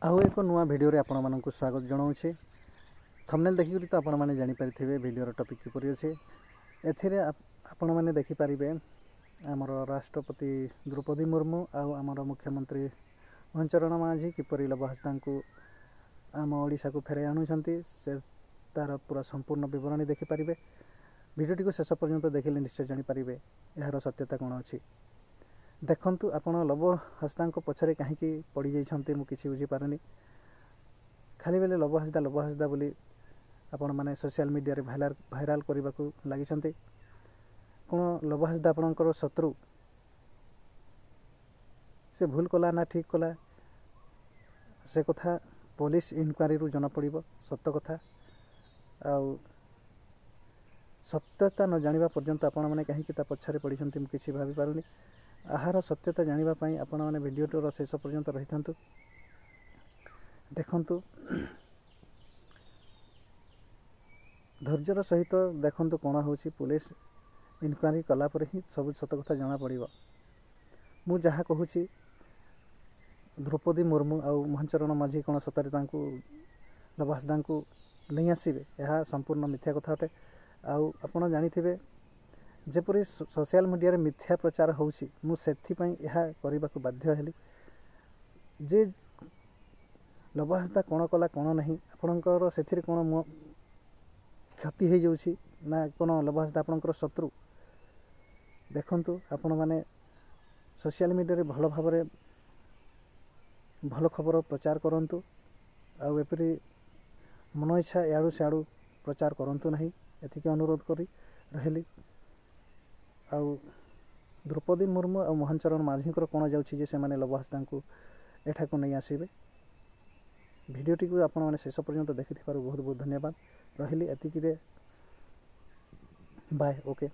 ଆଉ ଏକ ନୂଆ ଭିଡ଼ିଓରେ ଆପଣମାନଙ୍କୁ ସ୍ୱାଗତ ଜଣାଉଛି। ଥମ୍ବନେଲ୍ ଦେଖିକରି ତ ଆପଣମାନେ ଜାଣିପାରିଥିବେ ଭିଡ଼ିଓର ଟପିକ୍ କିପରି ଅଛି। ଏଥିରେ ଆପଣମାନେ ଦେଖିପାରିବେ ଆମର ରାଷ୍ଟ୍ରପତି ଦ୍ରୌପଦୀ ମୁର୍ମୁ ଆଉ ଆମର ମୁଖ୍ୟମନ୍ତ୍ରୀ ମୋହନ ଚରଣ ମାଝୀ କିପରି ଲବ ହାଁସଦାଙ୍କୁ ଆମ ଓଡ଼ିଶାକୁ ଫେରାଇ ଆଣୁଛନ୍ତି, ସେ ତା'ର ପୁରା ସମ୍ପୂର୍ଣ୍ଣ ବିବରଣୀ ଦେଖିପାରିବେ। ଭିଡ଼ିଓଟିକୁ ଶେଷ ପର୍ଯ୍ୟନ୍ତ ଦେଖିଲେ ନିଶ୍ଚୟ ଜାଣିପାରିବେ ଏହାର ସତ୍ୟତା କ'ଣ ଅଛି। ଦେଖନ୍ତୁ, ଆପଣ ଲବ ହାଁସଦାଙ୍କ ପଛରେ କାହିଁକି ପଡ଼ିଯାଇଛନ୍ତି ମୁଁ କିଛି ବୁଝିପାରୁନି। ଖାଲି ବେଳେ ଲବ ହାଁସଦା ଲବ ହାଁସଦା ବୋଲି ଆପଣମାନେ ସୋସିଆଲ ମିଡ଼ିଆରେ ଭାଇରାଲ କରିବାକୁ ଲାଗିଛନ୍ତି। କ'ଣ ଲବ ହାଁସଦା ଆପଣଙ୍କର ଶତ୍ରୁ? ସେ ଭୁଲ କଲା ନା ଠିକ୍ କଲା, ସେ କଥା ପୋଲିସ ଇନକ୍ୱାରିରୁ ଜଣାପଡ଼ିବ ସତ କଥା। ଆଉ ସତ୍ୟତା ନ ଜାଣିବା ପର୍ଯ୍ୟନ୍ତ ଆପଣମାନେ କାହିଁକି ତା ପଛରେ ପଡ଼ିଛନ୍ତି ମୁଁ କିଛି ଭାବିପାରୁନି। ଏହାର ସତ୍ୟତା ଜାଣିବା ପାଇଁ ଆପଣମାନେ ଭିଡ଼ିଓଟିର ଶେଷ ପର୍ଯ୍ୟନ୍ତ ରହିଥାନ୍ତୁ, ଦେଖନ୍ତୁ, ଧୈର୍ଯ୍ୟର ସହିତ ଦେଖନ୍ତୁ କ'ଣ ହେଉଛି। ପୋଲିସ ଇନକ୍ୱାରି କଲା ପରେ ହିଁ ସବୁ ସତ କଥା ଜଣାପଡ଼ିବ। ମୁଁ ଯାହା କହୁଛି, ଦ୍ରୌପଦୀ ମୁର୍ମୁ ଆଉ ମୋହନ ଚରଣ ମାଝୀ କ'ଣ ସତରେ ତାଙ୍କୁ ଲବ ହାଁସଦାଙ୍କୁ ନେଇ ଆସିବେ? ଏହା ସମ୍ପୂର୍ଣ୍ଣ ମିଥ୍ୟା କଥା ଅଟେ। ଆଉ ଆପଣ ଜାଣିଥିବେ ଯେପରି ସୋସିଆଲ ମିଡ଼ିଆରେ ମିଥ୍ୟା ପ୍ରଚାର ହେଉଛି, ମୁଁ ସେଥିପାଇଁ ଏହା କରିବାକୁ ବାଧ୍ୟ ହେଲି ଯେ ଲବ ହାଁସଦା କ'ଣ କଲା କ'ଣ ନାହିଁ, ଆପଣଙ୍କର ସେଥିରେ କ'ଣ କ୍ଷତି ହେଇଯାଉଛି ନା କ'ଣ? ଲବ ହାଁସଦା ଆପଣଙ୍କର ଶତ୍ରୁ? ଦେଖନ୍ତୁ, ଆପଣମାନେ ସୋସିଆଲ ମିଡ଼ିଆରେ ଭଲ ଭାବରେ ଭଲ ଖବର ପ୍ରଚାର କରନ୍ତୁ ଆଉ ଏପରି ମନ ଇଚ୍ଛା ଇଆଡ଼ୁ ସିଆଡ଼ୁ ପ୍ରଚାର କରନ୍ତୁ ନାହିଁ, ଏତିକି ଅନୁରୋଧ କରି ରହିଲି। ଆଉ ଦ୍ରୌପଦୀ ମୁର୍ମୁ ଆଉ ମୋହନ ଚରଣ ମାଝୀଙ୍କର କ'ଣ ଯାଉଛି ଯେ ସେମାନେ ଲବ ହାଁସଦାଙ୍କୁ ଏଠାକୁ ନେଇ ଆସିବେ? ଭିଡ଼ିଓଟିକୁ ଆପଣମାନେ ଶେଷ ପର୍ଯ୍ୟନ୍ତ ଦେଖିଥିବାରୁ ବହୁତ ବହୁତ ଧନ୍ୟବାଦ। ରହିଲି ଏତିକିରେ, ବାଏ, ଓକେ।